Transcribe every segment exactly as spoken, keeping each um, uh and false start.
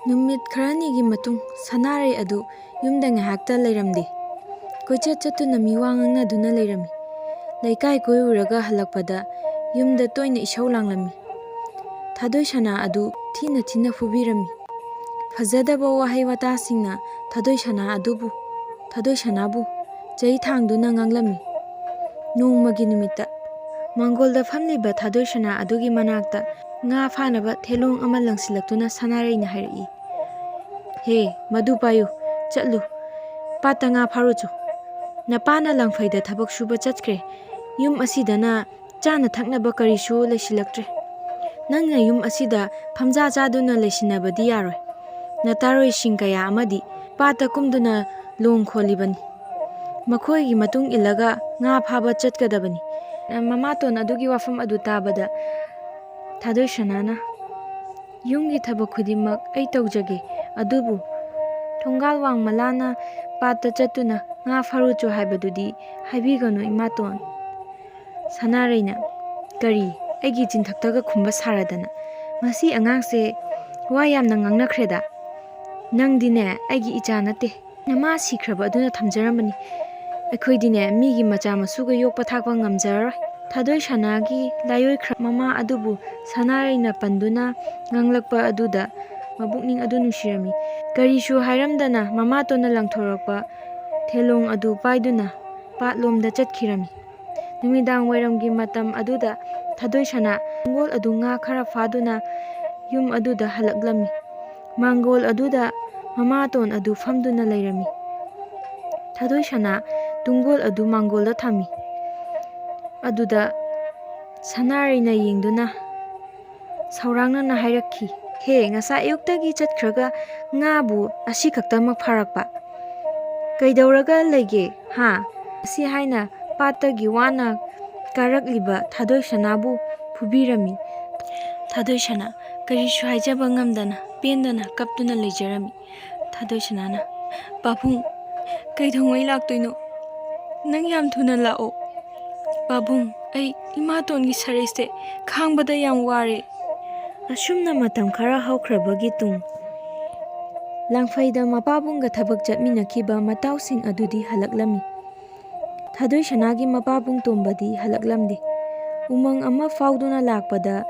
ꯅꯨꯃꯤꯠ ꯈꯔꯅꯤꯒꯤ ꯃꯇꯨꯡ ꯁꯅꯥꯔꯩ ꯑꯗꯨ ꯌꯨꯝꯗ ꯉꯥꯏꯍꯥꯛꯇ ꯂꯩꯔꯝꯗꯦ꯫ ꯀꯣꯏꯆꯠ ꯆꯠꯇꯨꯅ ꯃꯤꯋꯥ ꯉꯥꯡꯅꯗꯨꯅ ꯂꯩꯔꯝꯃꯤ꯫ ꯂꯩꯀꯥꯏ ꯀꯣꯏꯔꯨꯔꯒ ꯍꯜꯂꯛꯄꯗ ꯌꯨꯝꯗ ꯇꯣꯏꯅ ꯏꯁꯧ ꯂꯥꯡꯂꯝꯃꯤ꯫ ꯊꯥꯗꯣꯏ ꯁꯅꯥ ꯑꯗꯨ ꯊꯤꯅ ꯊꯤꯅ ꯐꯨꯕꯤꯔꯝꯃꯤ꯫ ꯐꯖꯗꯕ ꯋꯥꯍꯩ ꯋꯥꯇꯥꯁꯤꯡꯅ ꯊꯥꯗꯣꯏ ꯁꯅꯥ ꯑꯗꯨꯕꯨ, ꯊꯥꯗꯣꯏ ꯁꯅꯥꯕꯨ ꯆꯩ ꯊꯥꯡꯗꯨꯅ ꯉꯥꯡꯂꯝꯃꯤ꯫ ꯅꯣꯡꯃꯒꯤ ꯅꯨꯃꯤꯠꯇ ꯃꯥꯡꯒꯣꯜꯗ ꯐꯝꯂꯤꯕ ꯊꯥꯗꯣꯏ ꯁꯅꯥ ꯑꯗꯨꯒꯤ ꯃꯅꯥꯛꯇ ꯉꯥ ꯐꯥꯅꯕ ꯊꯦꯂꯣꯡ ꯑꯃ ꯂꯪꯁꯤꯜꯂꯛꯇꯨꯅ ꯁꯅꯥꯔꯩꯅ ꯍꯥꯏꯔꯛꯏ, "ꯍꯦ, ꯃꯗꯨ ꯄꯥꯏꯌꯨ, ꯆꯠꯂꯨ, ꯄꯥꯠꯇ ꯉꯥ ꯐꯥꯔꯨꯆꯣ꯫ ꯅꯄꯥꯅ ꯂꯪꯐꯩꯗ ꯊꯕꯛ ꯁꯨꯕ ꯆꯠꯈ꯭ꯔꯦ꯫ ꯌꯨꯝ ꯑꯁꯤꯗꯅ ꯆꯥꯅ ꯊꯛꯅꯕ ꯀꯔꯤꯁꯨ ꯂꯩꯁꯤꯜꯂꯛꯇ꯭ꯔꯦ꯫ ꯅꯪꯅ ꯌꯨꯝ ꯑꯁꯤꯗ ꯐꯝꯖꯥ ꯆꯥꯗꯨꯅ ꯂꯩꯁꯤꯟꯅꯕꯗꯤ ꯌꯥꯔꯣꯏ꯫ ꯅꯇꯥꯔꯣꯏꯁꯤꯡ ꯀꯌꯥ ꯑꯃꯗꯤ ꯄꯥꯠꯇ ꯀꯨꯝꯗꯨꯅ ꯂꯣꯡ ꯈꯣꯜꯂꯤꯕꯅꯤ꯫ ꯃꯈꯣꯏꯒꯤ ꯃꯇꯨꯡ ꯏꯜꯂꯒ ꯉꯥ ꯐꯥꯕ ꯆꯠꯀꯗꯕꯅꯤ꯫" ꯃꯃꯥꯇꯣꯟ ꯑꯗꯨꯒꯤ ꯋꯥꯐꯝ ꯑꯗꯨ ꯇꯥꯕꯗ ꯊꯥꯗꯣꯏ ꯁꯅꯥꯅ, "ꯌꯨꯝꯒꯤ ꯊꯕꯛ ꯈꯨꯗꯤꯡꯃꯛ ꯑꯩ ꯇꯧꯖꯒꯦ, ꯑꯗꯨꯕꯨ ꯊꯣꯡꯒꯥꯜ ꯋꯥꯡꯃꯂꯥꯅ ꯄꯥꯠꯇ ꯆꯠꯇꯨꯅ ꯉꯥ ꯐꯥꯔꯨꯆꯣ ꯍꯥꯏꯕꯗꯨꯗꯤ ꯍꯥꯏꯕꯤꯒꯅꯨ, ꯏꯃꯥꯇꯣꯟ꯫" ꯁꯅꯥꯔꯩꯅ, "ꯀꯔꯤ, ꯑꯩꯒꯤ ꯆꯤꯟꯊꯛꯇꯒ ꯈꯨꯝꯕ ꯁꯥꯔꯗꯅ? ꯃꯁꯤ ꯑꯉꯥꯡꯁꯦ ꯋꯥ ꯌꯥꯝꯅ ꯉꯥꯡꯅꯈ꯭ꯔꯦꯗ꯫ ꯅꯪꯗꯤꯅꯦ ꯑꯩꯒꯤ ꯏꯆꯥ ꯅꯠꯇꯦ꯫ ꯅꯃꯥ ꯁꯤꯈ꯭ꯔꯕ ꯑꯗꯨꯅ ꯊꯝꯖꯔꯝꯕꯅꯤ꯫ ꯑꯩꯈꯣꯏꯗꯤꯅꯦ ꯃꯤꯒꯤ ꯃꯆꯥ ꯃꯁꯨꯒ ꯌꯣꯛꯄ ꯊꯥꯛꯄ ꯉꯝꯖꯔꯔꯣꯏ꯫" ꯊꯥꯗꯣꯏ ꯁꯅꯥꯒꯤ ꯂꯥꯏꯑꯣꯏꯈ꯭ꯔ ꯃꯃꯥ ꯑꯗꯨꯕꯨ ꯁꯅꯥꯔꯩꯅ ꯄꯟꯗꯨꯅ ꯉꯥꯡꯂꯛꯄ ꯑꯗꯨꯗ ꯃꯕꯨꯛꯅꯤꯡ ꯑꯗꯨ ꯅꯨꯡꯁꯤꯔꯝꯃꯤ꯫ ꯀꯔꯤꯁꯨ ꯍꯥꯏꯔꯝꯗꯅ ꯃꯃꯥꯇꯣꯟꯅ ꯂꯪꯊꯣꯔꯛꯄ ꯊꯦꯂꯣꯡ ꯑꯗꯨ ꯄꯥꯏꯗꯨꯅ ꯄꯥꯠꯂꯣꯝꯗ ꯆꯠꯈꯤꯔꯝꯃꯤ꯫ ꯅꯨꯃꯤꯗꯥꯡ ꯋꯥꯏꯔꯝꯒꯤ ꯃꯇꯝ ꯑꯗꯨꯗ ꯊꯥꯗꯣꯏ ꯁꯅꯥ ꯇꯨꯡꯒꯣꯜ ꯑꯗꯨ ꯉꯥ ꯈꯔ ꯐꯥꯗꯨꯅ ꯌꯨꯝ ꯑꯗꯨꯗ ꯍꯜꯂꯛꯂꯝꯃꯤ꯫ ꯃꯥꯡꯒꯣꯜ ꯑꯗꯨꯗ ꯃꯃꯥꯇꯣꯟ ꯑꯗꯨ ꯐꯝꯗꯨꯅ ꯂꯩꯔꯝꯃꯤ꯫ ꯊꯥꯗꯣꯏ ꯁꯅꯥ ꯇꯨꯡꯒꯣꯜ ꯑꯗꯨ ꯃꯥꯡꯒꯣꯜꯗ ꯊꯝꯃꯤ꯫ ꯑꯗꯨꯗ ꯁꯅꯥꯔꯩꯅ ꯌꯦꯡꯗꯨꯅ ꯁꯧꯔꯥꯡꯅꯅ ꯍꯥꯏꯔꯛꯈꯤ, "ꯍꯦ, ꯉꯁꯥꯏ ꯑꯌꯨꯛꯇꯒꯤ ꯆꯠꯈ꯭ꯔꯒ ꯉꯥꯕꯨ ꯑꯁꯤ ꯈꯛꯇꯃꯛ ꯐꯥꯔꯛꯄ? ꯀꯩꯗꯧꯔꯒ ꯂꯩꯒꯦ, ꯍꯥ?" ꯑꯁꯤ ꯍꯥꯏꯅ ꯄꯥꯠꯇꯒꯤ ꯋꯥꯅ ꯀꯥꯔꯛꯂꯤꯕ ꯊꯥꯗꯣꯏ ꯁꯅꯥꯕꯨ ꯐꯨꯕꯤꯔꯝꯃꯤ꯫ ꯊꯥꯗꯣꯏ ꯁꯅꯥ ꯀꯔꯤꯁꯨ ꯍꯥꯏꯖꯕ ꯉꯝꯗꯅ ꯄꯦꯟꯗꯅ ꯀꯞꯇꯨꯅ ꯂꯩꯖꯔꯝꯃꯤ꯫ ꯊꯥꯗꯣꯏ ꯁꯅꯥꯅ, "ꯄꯥꯕꯨꯡ, ꯀꯩꯗꯧꯉꯩ ꯂꯥꯛꯇꯣꯏꯅꯣ? ꯅꯪ ꯌꯥꯝ ꯊꯨꯅ ꯂꯥꯛꯑꯣ꯫ ꯄꯥꯕꯨꯡ, ꯑꯩ ꯏꯃꯥꯇꯣꯟꯒꯤ ꯁꯔꯩꯁꯦ ꯈꯥꯡꯕꯗ ꯌꯥꯝ ꯋꯥꯔꯦ꯫" ꯑꯁꯨꯝꯅ ꯃꯇꯝ ꯈꯔ ꯍꯧꯈ꯭ꯔꯕꯒꯤ ꯇꯨꯡ, ꯂꯥꯡꯐꯩꯗ ꯃꯄꯥꯕꯨꯡꯒ ꯊꯕꯛ ꯆꯠꯃꯤꯟꯅꯈꯤꯕ ꯃꯇꯥꯎꯁꯤꯡ ꯑꯗꯨꯗꯤ ꯍꯜꯂꯛꯂꯝꯃꯤ꯫ ꯊꯥꯗꯣꯏ ꯁꯅꯥꯒꯤ ꯃꯄꯥꯕꯨꯡ ꯇꯣꯝꯕꯗꯤ ꯍꯜꯂꯛꯂꯝꯗꯦ꯫ ꯎꯃꯪ ꯑꯃ ꯐꯥꯎꯗꯨꯅ ꯂꯥꯛꯄꯗ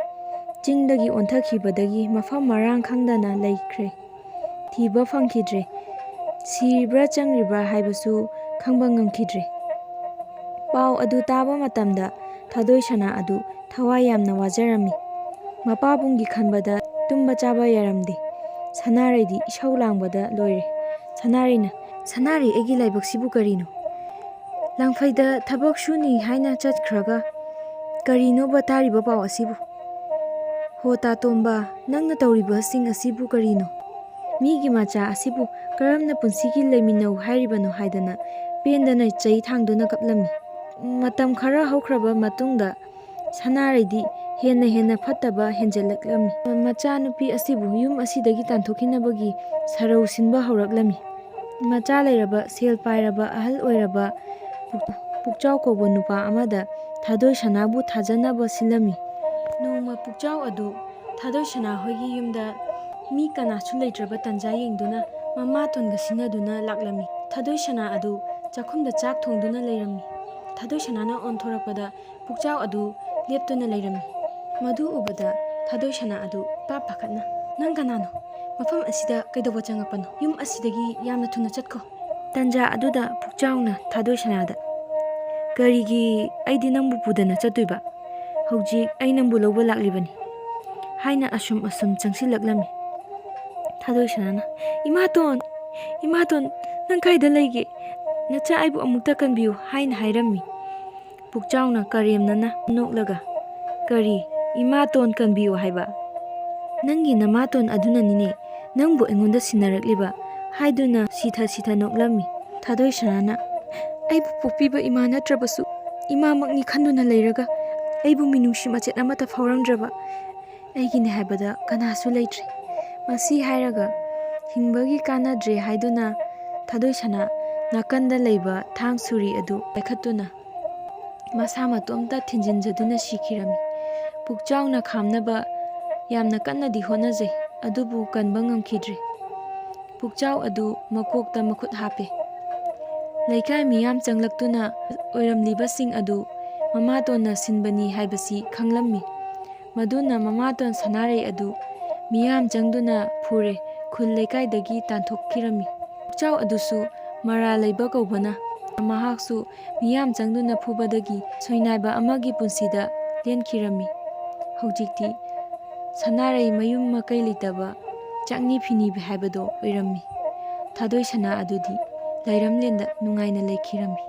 ꯆꯤꯡꯗꯒꯤ ꯑꯣꯟꯊꯈꯤꯕꯗꯒꯤ ꯃꯐꯝ ꯃꯔꯥꯡ ꯈꯪꯗꯅ ꯂꯩꯈ꯭ꯔꯦ꯫ ꯊꯤꯕ ꯐꯪꯈꯤꯗ꯭ꯔꯦ꯫ ꯁꯤꯔꯤꯕ꯭ꯔꯥ ꯆꯪꯂꯤꯕ꯭ꯔꯥ ꯍꯥꯏꯕꯁꯨ ꯈꯪꯕ ꯉꯝꯈꯤꯗ꯭ꯔꯦ꯫ ꯄꯥꯎ ꯑꯗꯨ ꯇꯥꯕ ꯃꯇꯝꯗ ꯊꯥꯗꯣꯏ ꯁꯅꯥ ꯑꯗꯨ ꯊꯋꯥꯏ ꯌꯥꯝꯅ ꯋꯥꯖꯔꯝꯃꯤ꯫ ꯃꯄꯥꯕꯨꯡꯒꯤ ꯈꯟꯕꯗ ꯇꯨꯝꯕ ꯆꯥꯕ ꯌꯥꯔꯝꯗꯦ꯫ ꯁꯅꯥꯔꯩꯗꯤ ꯏꯁꯧ ꯂꯥꯡꯕꯗ ꯂꯣꯏꯔꯦ꯫ ꯁꯅꯥꯔꯩꯅ, "ꯁꯅꯥꯔꯩ, ꯑꯩꯒꯤ ꯂꯥꯏꯕꯛꯁꯤꯕꯨ ꯀꯔꯤꯅꯣ? ꯂꯥꯡꯐꯩꯗ ꯊꯕꯛ ꯁꯨꯅꯤ ꯍꯥꯏꯅ ꯆꯠꯈ꯭ꯔꯒ ꯀꯔꯤꯅꯣꯕ ꯇꯥꯔꯤꯕ ꯄꯥꯎ ꯑꯁꯤꯕꯨ? ꯍꯣ ꯇꯥꯇꯣꯝꯕ, ꯅꯪꯅ ꯇꯧꯔꯤꯕꯁꯤꯡ ꯑꯁꯤꯕꯨ ꯀꯔꯤꯅꯣ? ꯃꯤꯒꯤ ꯃꯆꯥ ꯑꯁꯤꯕꯨ ꯀꯔꯝꯅ ꯄꯨꯟꯁꯤꯒꯤ ꯂꯩꯃꯤꯟꯅꯧ ꯍꯥꯏꯔꯤꯕꯅꯣ?" ꯍꯥꯏꯗꯅ ꯄꯦꯟꯗꯅ ꯆꯩ ꯊꯥꯡꯗꯨꯅ ꯀꯞꯂꯝꯃꯤ꯫ ꯃꯇꯝ ꯈꯔ ꯍꯧꯈ꯭ꯔꯕ ꯃꯇꯨꯡꯗ ꯁꯅꯥꯔꯩꯗꯤ ꯍꯦꯟꯅ ꯍꯦꯟꯅ ꯐꯠꯇꯕ ꯍꯦꯟꯖꯜꯂꯛꯂꯝꯃꯤ꯫ ꯃꯆꯥꯅꯨꯄꯤ ꯑꯁꯤꯕꯨ ꯌꯨꯝ ꯑꯁꯤꯗꯒꯤ ꯇꯥꯟꯊꯣꯛꯈꯤꯅꯕꯒꯤ ꯁꯔꯧ ꯁꯤꯟꯕ ꯍꯧꯔꯛꯂꯝꯃꯤ꯫ ꯃꯆꯥ ꯂꯩꯔꯕ, ꯁꯦꯜ ꯄꯥꯏꯔꯕ, ꯑꯍꯜ ꯑꯣꯏꯔꯕ ꯄꯨꯛ-, ꯄꯨꯛꯆꯥꯎ ꯀꯧꯕ ꯅꯨꯄꯥ ꯑꯃꯗ ꯊꯥꯗꯣꯏ ꯁꯅꯥꯕꯨ ꯊꯥꯖꯅꯕ ꯁꯤꯜꯂꯝꯃꯤ꯫ ꯅꯣꯡꯃ ꯄꯨꯛꯆꯥꯎ ꯑꯗꯨ ꯊꯥꯗꯣꯏ ꯁꯅꯥ ꯍꯣꯏꯒꯤ ꯌꯨꯝꯗ ꯃꯤ ꯀꯅꯥꯁꯨ ꯂꯩꯇ꯭ꯔꯕ ꯇꯥꯟꯖꯥ ꯌꯦꯡꯗꯨꯅ ꯃꯃꯥꯇꯣꯟꯒ ꯁꯤꯟꯅꯗꯨꯅ ꯂꯥꯛꯂꯝꯃꯤ꯫ ꯊꯥꯗꯣꯏ ꯁꯅꯥ ꯑꯗꯨ ꯆꯥꯛꯈꯨꯝꯗ ꯆꯥꯛ ꯊꯣꯡꯗꯨꯅ ꯂꯩꯔꯝꯃꯤ꯫ ꯊꯥꯗꯣꯏ ꯁꯅꯥꯅ ꯑꯣꯟꯊꯣꯔꯛꯄꯗ ꯄꯨꯛꯆꯥꯎ ꯑꯗꯨ ꯂꯦꯞꯇꯨꯅ ꯂꯩꯔꯝꯃꯤ꯫ ꯃꯗꯨ ꯎꯕꯗ ꯊꯥꯗꯣꯏ ꯁꯅꯥ ꯑꯗꯨ ꯏꯄꯥ ꯄꯥꯈꯠꯅ, "ꯅꯪ ꯀꯅꯥꯅꯣ? ꯃꯐꯝ ꯑꯁꯤꯗ ꯀꯩꯗꯧꯕ ꯆꯪꯉꯛꯄꯅꯣ? ꯌꯨꯝ ꯑꯁꯤꯗꯒꯤ ꯌꯥꯝꯅ ꯊꯨꯅ ꯆꯠꯈꯣ!" ꯇꯟꯖꯥ ꯑꯗꯨꯗ ꯄꯨꯛꯆꯥꯎꯅ ꯊꯥꯗꯣꯏ ꯁꯅꯥꯗ, "ꯀꯔꯤꯒꯤ ꯑꯩꯗꯤ ꯅꯪꯕꯨ ꯄꯨꯗꯅ ꯆꯠꯇꯣꯏꯕ? ꯍꯧꯖꯤꯛ ꯑꯩ ꯅꯪꯕꯨ ꯂꯧꯕ ꯂꯥꯛꯂꯤꯕꯅꯤ" ꯍꯥꯏꯅ ꯑꯁꯨꯝ ꯑꯁꯨꯝ ꯆꯪꯁꯤꯜꯂꯛꯂꯝꯃꯤ꯫ ꯊꯥꯗꯣꯏ ꯁꯅꯥꯅ, "ꯏꯃꯥꯇꯣꯟ, ꯏꯃꯥꯇꯣꯟ, ꯅꯪ ꯀꯥꯏꯗ ꯂꯩꯒꯦ? ꯅꯆꯥ ꯑꯩꯕꯨ ꯑꯃꯨꯛꯇ ꯀꯟꯕꯤꯌꯨ" ꯍꯥꯏꯅ ꯍꯥꯏꯔꯝꯃꯤ꯫ ꯄꯨꯛꯆꯥꯎꯅ ꯀꯔꯦꯝꯅꯅ ꯅꯣꯛꯂꯒ, "ꯀꯔꯤ, ꯏꯃꯥꯇꯣꯟ ꯀꯟꯕꯤꯌꯨ ꯍꯥꯏꯕ? ꯅꯪꯒꯤ ꯅꯃꯥꯇꯣꯟ ꯑꯗꯨꯅꯅꯤꯅꯦ ꯅꯪꯕꯨ ꯑꯩꯉꯣꯟꯗ ꯁꯤꯟꯅꯔꯛꯂꯤꯕ" ꯍꯥꯏꯗꯨꯅ ꯁꯤꯊ ꯁꯤꯊ ꯅꯣꯛꯂꯝꯃꯤ꯫ ꯊꯥꯗꯣꯏ ꯁꯅꯥꯅ, "ꯑꯩꯕꯨ ꯄꯣꯛꯄꯤꯕ ꯏꯃꯥ ꯅꯠꯇ꯭ꯔꯕꯁꯨ ꯏꯃꯥꯃꯛꯅꯤ ꯈꯟꯗꯨꯅ ꯂꯩꯔꯒ ꯑꯩꯕꯨ ꯃꯤꯅꯨꯡꯁꯤ ꯃꯆꯦꯠ ꯑꯃꯠꯇ ꯐꯥꯎꯔꯝꯗ꯭ꯔꯕ ꯑꯩꯒꯤꯅꯤ ꯍꯥꯏꯕꯗ ꯀꯅꯥꯁꯨ ꯂꯩꯇ꯭ꯔꯦ꯫ ꯃꯁꯤ ꯍꯥꯏꯔꯒ ꯍꯤꯡꯕꯒꯤ ꯀꯥꯟꯅꯗ꯭ꯔꯦ" ꯍꯥꯏꯗꯨꯅ ꯊꯥꯗꯣꯏ ꯁꯅꯥ ꯅꯥꯀꯟꯗ ꯂꯩꯕ ꯊꯥꯡ ꯁꯨꯔꯤ ꯑꯗꯨ ꯄꯥꯏꯈꯠꯇꯨꯅ ꯃꯁꯥ ꯃꯇꯣꯝꯇ ꯊꯤꯟꯖꯤꯟꯖꯗꯨꯅ ꯁꯤꯈꯤꯔꯝꯃꯤ꯫ ꯄꯨꯛꯆꯥꯎꯅ ꯈꯥꯝꯅꯕ ꯌꯥꯝꯅ ꯀꯟꯅꯗꯤ ꯍꯣꯠꯅꯖꯩ, ꯑꯗꯨꯕꯨ ꯀꯟꯕ ꯉꯝꯈꯤꯗ꯭ꯔꯦ꯫ ꯄꯨꯛꯆꯥꯎ ꯑꯗꯨ ꯃꯀꯣꯛꯇ ꯃꯈꯨꯠ ꯍꯥꯞꯄꯦ꯫ ꯂꯩꯀꯥꯏ ꯃꯤꯌꯥꯝ ꯆꯪꯂꯛꯇꯨꯅ ꯑꯣꯏꯔꯝꯂꯤꯕꯁꯤꯡ ꯑꯗꯨ ꯃꯃꯥꯇꯣꯟꯅ ꯁꯤꯟꯕꯅꯤ ꯍꯥꯏꯕꯁꯤ ꯈꯪꯂꯝꯃꯤ꯫ ꯃꯗꯨꯅ ꯃꯃꯥꯇꯣꯟ ꯁꯅꯥꯔꯩ ꯑꯗꯨ ꯃꯤꯌꯥꯝ ꯆꯪꯗꯨꯅ ꯐꯨꯔꯦ, ꯈꯨꯜ ꯂꯩꯀꯥꯏꯗꯒꯤ ꯇꯥꯟꯊꯣꯛꯈꯤꯔꯝꯃꯤ꯫ ꯄꯨꯛꯆꯥꯎ ꯑꯗꯨꯁꯨ ꯃꯔꯥ ꯂꯩꯕ ꯀꯧꯕꯅ ꯃꯍꯥꯛꯁꯨ ꯃꯤꯌꯥꯝ ꯆꯪꯗꯨꯅ ꯐꯨꯕꯗꯒꯤ ꯁꯣꯏꯅꯥꯏꯕ ꯑꯃꯒꯤ ꯄꯨꯟꯁꯤꯗ ꯂꯦꯟꯈꯤꯔꯝꯃꯤ꯫ ꯍꯧꯖꯤꯛꯇꯤ ꯁꯅꯥꯔꯩ ꯃꯌꯨꯝ ꯃꯀꯩ ꯂꯩꯇꯕ ꯆꯥꯛꯅꯤ ꯐꯤꯅꯤꯕꯤ ꯍꯥꯏꯕꯗꯣ ꯑꯣꯏꯔꯝꯃꯤ꯫ ꯊꯥꯗꯣꯏ ꯁꯅꯥ ꯑꯗꯨꯗꯤ ꯂꯥꯏꯔꯝꯂꯦꯟꯗ ꯅꯨꯡꯉꯥꯏꯅ ꯂꯩꯈꯤꯔꯝꯃꯤ꯫